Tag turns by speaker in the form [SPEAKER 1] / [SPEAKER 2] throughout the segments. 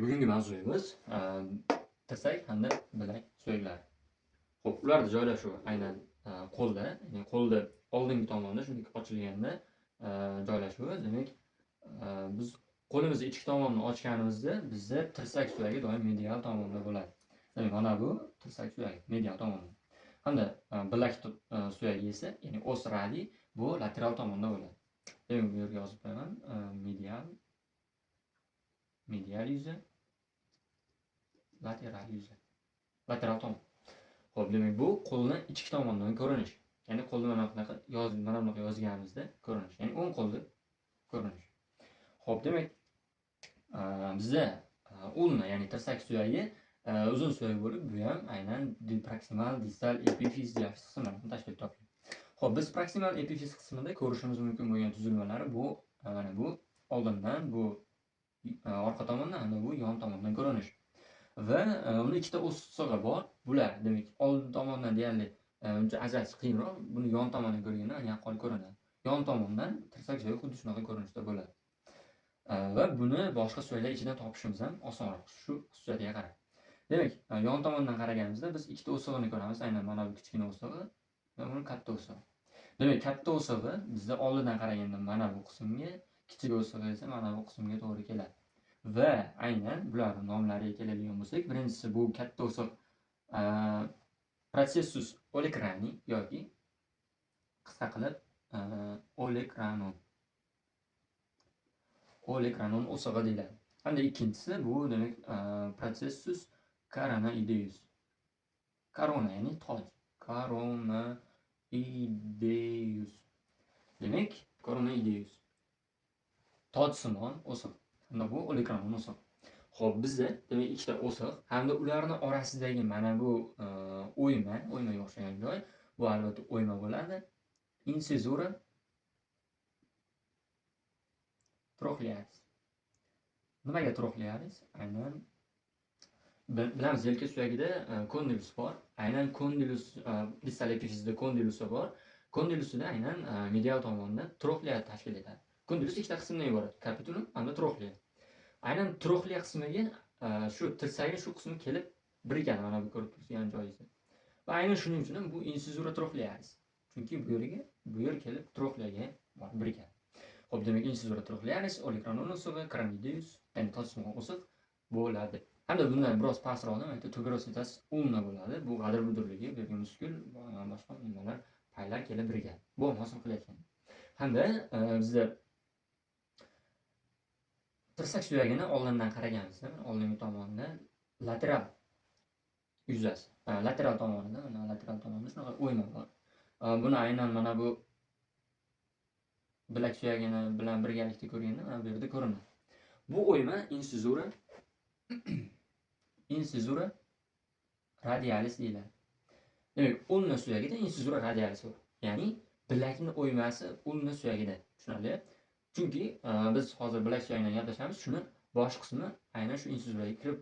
[SPEAKER 1] Bugungi mavzuyimiz tirsak hamda bilak suyaklari. Xo'p, ularni joylashuvi aynan qo'lda, ya'ni qo'lda oldingi tomonda shunday ochilganda joylashuvi, demak, biz qo'limizni ichki tomonini ochganimizda bizda tirsak suyagi doim medial tomonda bo'ladi. Demak, mana bu tirsak suyagi medial tomonda. Hamda bilak suyagi esa, ya'ni os radi bu lateral tomonda bo'ladi. Demak, bu yerga yozib qo'yaman, medial yuzi, lateral yuzi, lateral tomon. Xo'p, demak, bu qo'lni ichki tomondan ko'rinish. Ya'ni qo'lni mana bunaqa yoz, mana bunaqa yozganimizda ko'rinish. Ya'ni o'ng qo'lni ko'rinish. Xo'p, demak, bizda ulna, ya'ni tirsak suyagi uzun suyak bo'lib, bu ham aynan proksimal distal epifiz diafiz qismlarini tashkil topgan. Xo'p, biz proksimal epifiz qismida ko'rishimiz mumkin bo'lgan tuzilmalari bu mana bu oldindan, bu orqa tomondan hamda bu yon tomondan ko'rinish. Va uni ikkita o'sig'i bor. Bular, demak, oldin tomondan deyarli uncha ajratish qiyinroq. Buni yon tomondan ko'rganda yaqqol ko'rinadi. Yon tomondan tirsak suyagi xuddi shunaqa ko'rinishda bo'ladi. Va buni boshqa suyaklar ichidan topishimiz ham osonroq shu xususiyatiga qarab. Demak, yon tomondan qaraganimizda biz ikkita o'sig'ini ko'ramiz. Aynan mana bu kichkina o'sig'i va buni katta o'sig'i. Demak, katta o'sig'i bizda oldindan qaraganda mana bu qismga, kichik o'sig'i esa mana bu qismga to'g'ri keladi. Va aynan bularning nomlariga keladigan bo'lsak, birinchisi bu katta o'siq processus olecrani yoki qisqa qilib olecranon. Olecranon o'sig'i deyiladi. Hamda ikkinchisi bu demak processus coronoideus. Corona ya'ni toj. Coronoideus. Demak, coronoideus. Tojsimon o'siq. Hamda bu olecranon o'siq. Xo'p, bizda demak ikkita o'siq hamda ularning orasidagi mana bu o'yma, o'ymaga o'xshagan joy, bu albatta o'yma bo'ladi. Incisura trochlearis. Nimaga trochlearis? Aynan bilamiz, yelka suyagida kondilus bor. Aynan kondilus distal epifizida kondilusi bor. Kondilusida aynan medial tomonda trochlea tashkil etadi. Kondilus ikkita qismdan iborat, capitulum hamda trochlea. Aynan trochlea qismiga shu tirsakning shu qismi kelib birikadi, mana bu ko'rib turgan joyingizda. Va aynan shuning uchun ham bu incisura trochlearis. Chunki bu yerga, bu yer kelib trochleaga borib birikadi. Xo'p, demak, incisura trochlearis, olecranon o'sig'i, coronoideus, ya'ni tojsimon o'siq bo'ladi. Hamda bundan biroz pastroqda mana tuberositas ulna bo'ladi. Bu g'adir budurligi, bu yerga muskul va boshqa nimalar, paylar kelib birikadi. Bu ham hosil qilayotgan. Hamda bizda tirsak suyagini oldindan qaraganimizda, oldingi tomonda lateral yuzasi, lateral tomonida, mana lateral tomonida shunaqa o'yma bor. Buni aynan mana bu bilak suyagini bilan birgalikda ko'rganda mana bu yerda ko'rinadi. Bu o'yma incisura radialis deyiladi. Demak, ulna suyagida incisura radialis bor. Ya'ni bilakning o'ymasi ulna suyagida. Tushunarli? Chunki biz hozir bilak suyagidan gaplashamiz, shuni bosh qismi aynan shu incisuraga kirib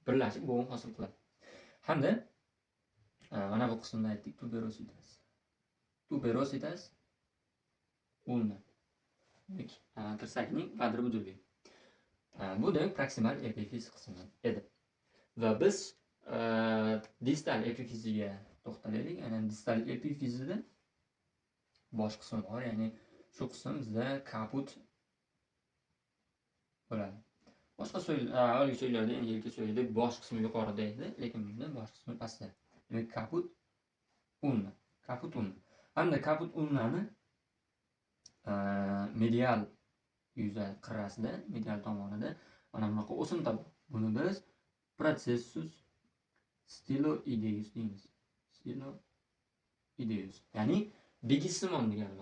[SPEAKER 1] birlashib bo'g'im hosil qiladi. Hamda mana bu qismda aytdik tuberositas. Tuberositas ulna. Demak, tirsakning g'adir budurligi. Bu demak proksimal epifiz qismi edi. Va biz distal epifiziga to'xtalaylik. Aynan distal epifizida bosh qismi bor, ya'ni shu qism bizda kaput bo'ladi. Boshqa avvalgi suyaklarda, ya'ni yelka suyagida bosh qismi yuqorida edi, lekin bunda bosh qismi pastda. Demak, kaput ulna, kaput ulna. Hamda kaput ulnani medial yuza qirrasida, medial tomonida mana bunaqa o'simta bor. Buni biz processus styloideus deymiz. Styloideus, ya'ni begissimon degan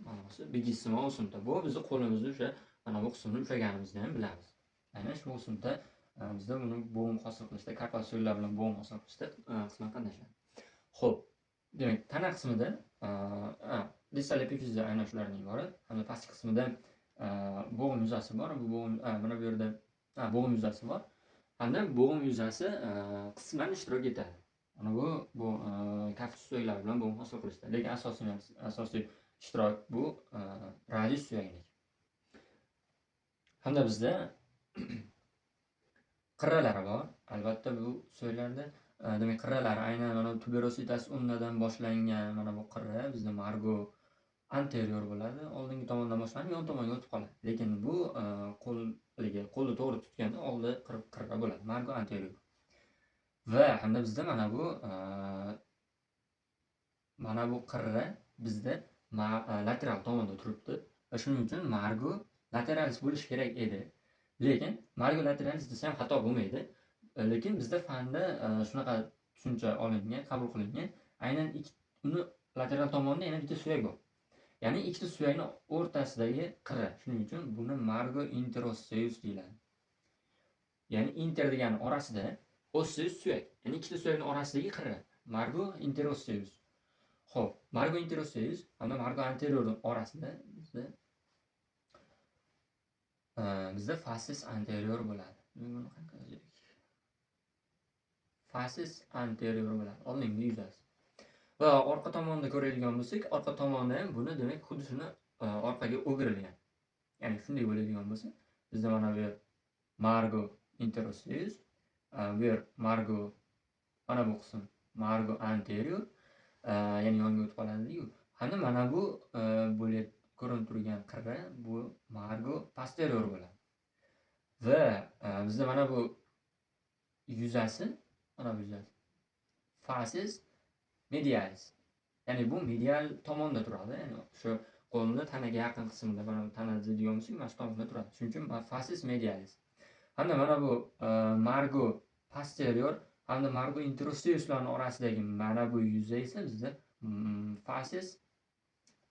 [SPEAKER 1] ma'nosi, begissimon o'simta. Bu bizni qo'limizda o'sha mana bu qismini ushlaganimizni ham bilamiz. Aynan shu o'simta bizda buni bo'g'im hosil qilishda, karpal suyaklar bilan bo'g'im hosil qilishda qisman qatnashadi. Xo'p, demak, tana qismida distal epifizda aynan shulardan iborat. Hamda pastki qismida bo'g'im yuzasi bor. Bu bo'g'im, mana bu yerda bo'g'im yuzasi bor. Hamda bo'g'im yuzasi qisman ishtirok etadi. Mana bu kaft suyaklari bilan bo'g'im hosil qilishda. Lekin asosiy ishtirok bu radius suyaginiki. Hamda bizda Qirralari bor. Albatta bu suyaklarda demak qirralari aynan mana tuberositas unnadan boshlangan mana bu qirra bizda margo anterior bo'ladi. Oldingi tomondan boshlanib yon tomonga o'tib qoladi. Lekin bu qo'lni to'g'ri tutganda oldi qirra bo'ladi. Margo anterior. Va hamda bizda mana bu qirra bizda lateral tomonda turibdi va shuning uchun margo lateralis bo'lishi kerak edi. Lekin margo lateralis desa ham xato bo'lmaydi. Lekin bizda fanda shunaqa tushuncha olingan, qabul qilingan. Aynan uni lateral tomonda yana bitta suyak bor. Ya'ni ikkita suyakning o'rtasidagi qirra. Shuning uchun buni margo interosseus deyiladi. Ya'ni inter degani orasida, osseus suyak. Ya'ni ikkita suyakning orasidagi qirra. Margo interosseus. Xo'p, margo interosseus hamda margo anteriorning orasida bizda fasis anterior bo'ladi. Buni qanaqa yozaylik? Fasis anterior bo'ladi, oldingi yuzasi. Va orqa tomonda ko'radigan bo'lsak, orqa tomonda ham buni demak xuddi shuni orqaga o'girilgan. Ya'ni shunday bo'ladigan bo'lsa, bizda mana bu yer margo interosseus, bu yer margo, mana bu qism margo anterior, ya'ni yonga o'tib qoladi-yu. Hamda mana bu bo'lib ko'rinib turgan qirra bu margo posterior bo'ladi. Va bizda mana bu yuzasi, mana bu yuzasi fasis medialis. Ya'ni bu medial tomonda turadi. Ya'ni shu qo'lni tanaga yaqin qismida, mana bu tana deydigan bo'lsak, mana shu tomonda turadi. Shuning uchun fasis medialis. Hamda mana bu margo posterior hamda margo interosseuslarning orasidagi mana bu yuza esa bizda fasis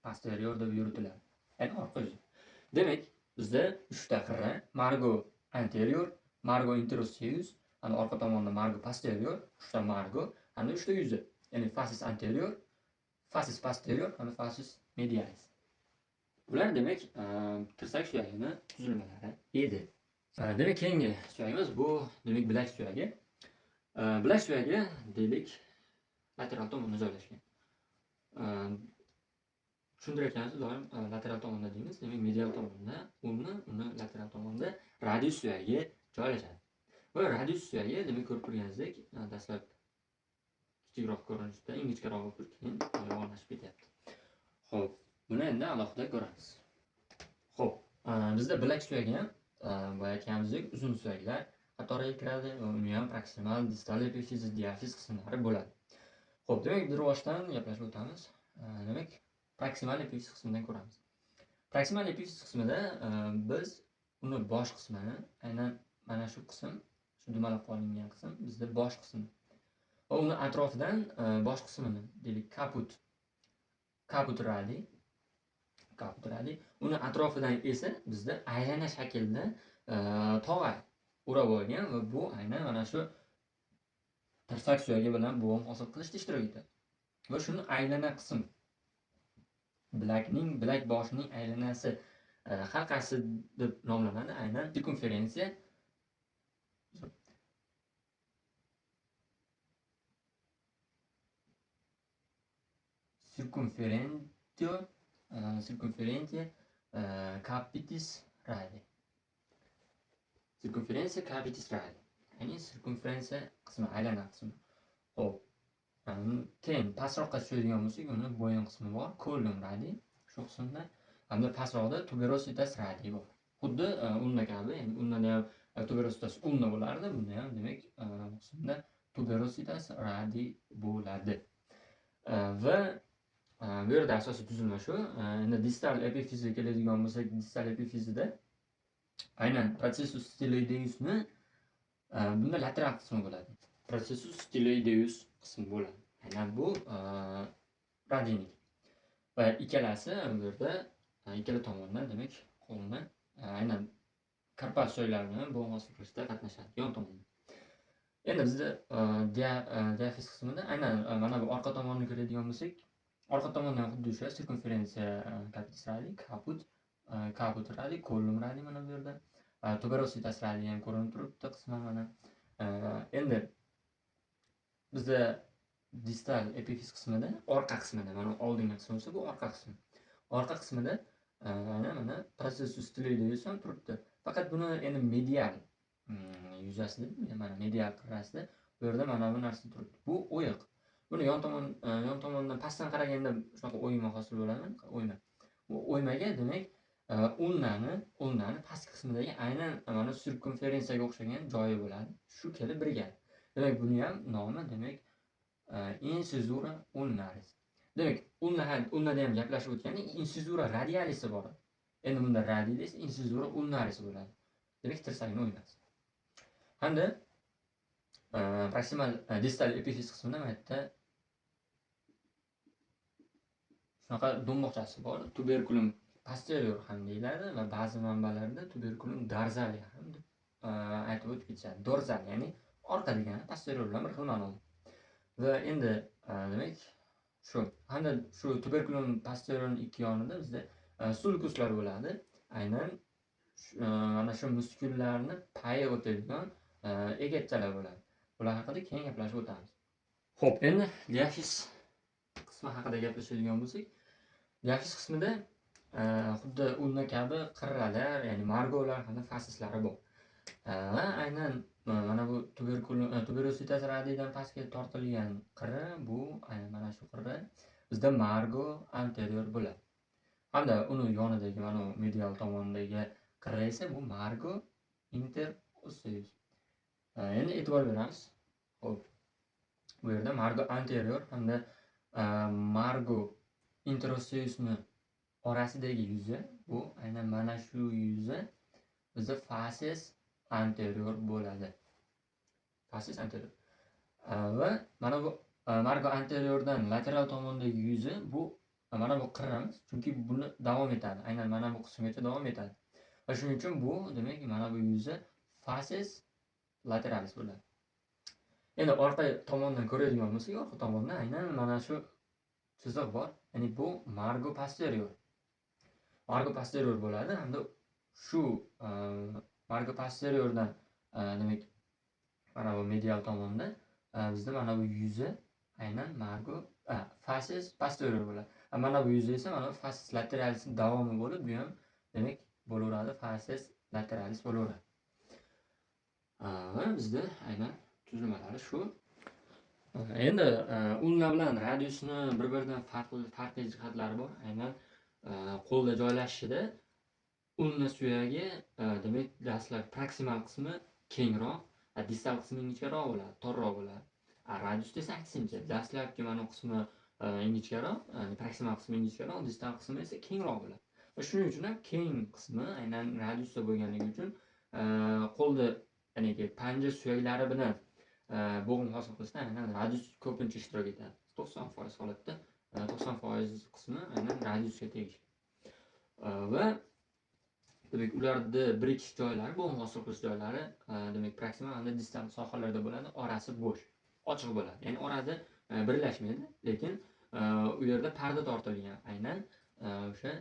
[SPEAKER 1] posterior deb yuritiladi. Ya'ni orqa yuza. Demak, bizda 3 ta qirra: margo anterior, margo interosseus, hamda orqa tomonda margo posterior, 3 ta margo hamda 3 ta yuza. Ya'ni fasis anterior, fasis posterior hamda fasis medialis. Bular demak tirsak suyagini tuzilmalari edi. Demak, keyingi suyagimiz bu demak bilak suyagi. Bilak suyagi deylik lateral tomonda joylashgan. Tushuntirayotganimizda doim lateral tomonda deymiz. Demak, medial tomonda uni lateral tomonda radius suyagi joylashadi. Va radius suyagi demak ko'rib turganingizdek dastlab kichikroq ko'rinishda, ingichkaroq bo'lib turib, keyin yo'g'onlashib ketyapti. Xo'p, buni endi alohida ko'ramiz. Xo'p, bizda bilak suyagi ham boya aytganimizdek uzun suyaklar qatoriga kiradi va uni ham proksimal, distal epifiz, diafiz qismlari bo'ladi. Xo'p, demak, bir boshdan gaplashib o'tamiz. Demak, proksimal epifiz qismidan ko'ramiz. Proksimal epifiz qismida biz uni bosh qismini, aynan mana shu qism, shu dumalab qolingan qism bizda bosh qismi. Va uni atrofidan bosh qismini deylik kaput radi, uni atrofidan esa bizda aylana shaklda tog'a o'rab olgan va bu aynan mana shu tirsak suyagi bilan bo'g'im hosil qilishda ishtirok etadi. Va shuni aylana qism, bilak boshining aylanasi halqasi deb nomlanadi. Aynan sirkumferensiya circumferentia capitis radi. Circumferentia capitis radi. Ya'ni sirkumferensiya qismi, aylana qismi. Xo'p. Keyin pastroqqa tushadigan bo'lsak, uni bo'yin qismi bor, collum radi shu qismda. Hamda pastroqda tuberositas radi bor. Xuddi ulna kabi, ya'ni ulnada ham tuberositas ulna bo'lardi, bunda ham demak bu qismda tuberositas radi bo'ladi. Va bu yerda asosiy tuzilma shu. Endi distal epifizga keladigan bo'lsak, distal epifizida aynan processus styloideusni bunda lateral qismi bo'ladi. Processus styloideus qismi bo'ladi. Aynan bu radinik. Va ikkalasi bu yerda ikkala tomondan demak qo'lni aynan karpal suyaklarini bo'g'im hosil qilishda qatnashadi, yon tomondan. Endi bizda diafiz qismida aynan mana bu orqa tomonni ko'radigan bo'lsak, orqa tomondan xuddi o'sha sirkumferensiya capitis radi, kaput radi, collum radi mana bu yerda. Tuberositas radi ham ko'rinib turibdi qisman mana. Endi bizda distal epifiz qismida, orqa qismida, mana oldingi qismi bo'lsa, bu orqa qismi. Orqa qismida mana processus styloideus ham turibdi. Faqat buni endi medial yuzasida, mana medial qirrasida bu yerda mana bu narsa turibdi. Bu o'yiq. Buni yon tomondan pastdan qaraganda shunaqa o'yma hosil bo'ladi, o'yma. Bu o'ymaga demak ulnani pastki qismidagi aynan mana sirkumferensiyaga o'xshagan joyi bo'ladi. Shu kelib birigadi. Demak, buni ham nomi demak insizura ulnaris. Demak, ulnada ham gaplashib o'tgandik, insizura radialisi bor. Endi bunda radialis insizura ulnaris bo'ladi. Demak, tirsakni o'ymasi. Hamda proksimal distal epifiz qismida mana yerda shunaqa do'mboqchasi bor. Tuberkulum posterior ham deyiladi va ba'zi manbalarda tuberkulum dorsali ham deb aytib o'tib ketishadi. Dorsal, ya'ni orqa degani posterior bilan bir xil ma'noda. Va endi demak shu hamda shu tuberkulum posteriorning ikki yonida bizda sulkuslar bo'ladi. Aynan mana shu muskullarni payi o'tadigan egatchalar bo'ladi. Bular haqida keyin gaplashib o'tamiz. Xo'p, endi diafiz qismi haqida gaplashadigan bo'lsak, diafiz qismida xuddi ulna kabi qirralar, ya'ni margolar hamda fasislari bor. Va aynan mana bu tuberositas radidan pastga tortilgan qirra, bu aynan mana shu qirra bizda margo anterior bo'ladi. Hamda uni yonidagi mana bu medial tomonidagi qirra esa bu margo interosseus. Endi e'tibor beramiz. Xo'p, bu yerda margo anterior hamda margo interosseusni orasidagi yuzi, bu aynan mana shu yuzi bizda fases anterior bo'ladi. Fases anterior. Va mana bu margo anteriordan lateral tomondagi yuzi bu mana bu qirramiz, chunki buni davom etadi. Aynan mana bu qismgacha davom etadi. Va shuning uchun bu demak mana bu yuzi fases lateralis bo'ladi. Endi orqa tomondan ko'radigan bo'lsak, orqa tomonda aynan mana shu chiziq bor. Ya'ni bu margo posterior. Margo posterior bo'ladi hamda shu margo posteriordan demak mana bu medial tomonda bizda mana bu yuzi aynan margo fases posterior bo'ladi. Mana bu yuzi esa mana bu fases lateralisning davomi bo'lib, bu ham demak bo'laveradi, fases lateralis bo'laveradi. Va bizda aynan tuzilmalari shu. Endi ulna bilan radiusni bir-biridan farqli jihatlari bor. Aynan qo'lda joylashishida ulna suyagi demak dastlab proksimal qismi kengroq, distal qismi ingichkaroq bo'ladi, torroq bo'ladi. Radiusda esa aksincha, dastlabki mana bu qismi ingichkaroq, proksimal qismi ingichkaroq, distal qismi esa kengroq bo'ladi. Va shuning uchun ham keng qismi aynan radiusda bo'lganligi uchun qo'lda, ya'ni panja suyaklari bilan bo'g'im hosil qilishda aynan radius ko'pincha ishtirok etadi. 90% holatda 90% qismi aynan radiusga tegishli. Va demak ularda birikish joylari, bo'g'im hosil qilish joylari demak proksimal hamda distal sohalarda bo'ladi, orasi bo'sh, ochiq bo'ladi. Ya'ni orada birlashmaydi, lekin u yerda parda tortilgan aynan o'sha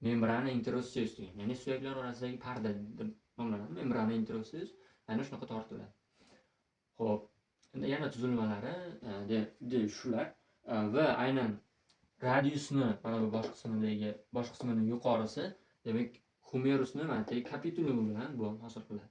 [SPEAKER 1] membrana interosseus degan, ya'ni suyaklar orasidagi parda deb nomlanadi. Membrana interosseus aynan shunaqa tortiladi. Xo'p, endi yana tuzilmalari shular va aynan radiusni mana bu bosh qismidagi bosh qismining yuqorisi demak humerusni mana bu kapitulumi bilan bo'g'im hosil qiladi.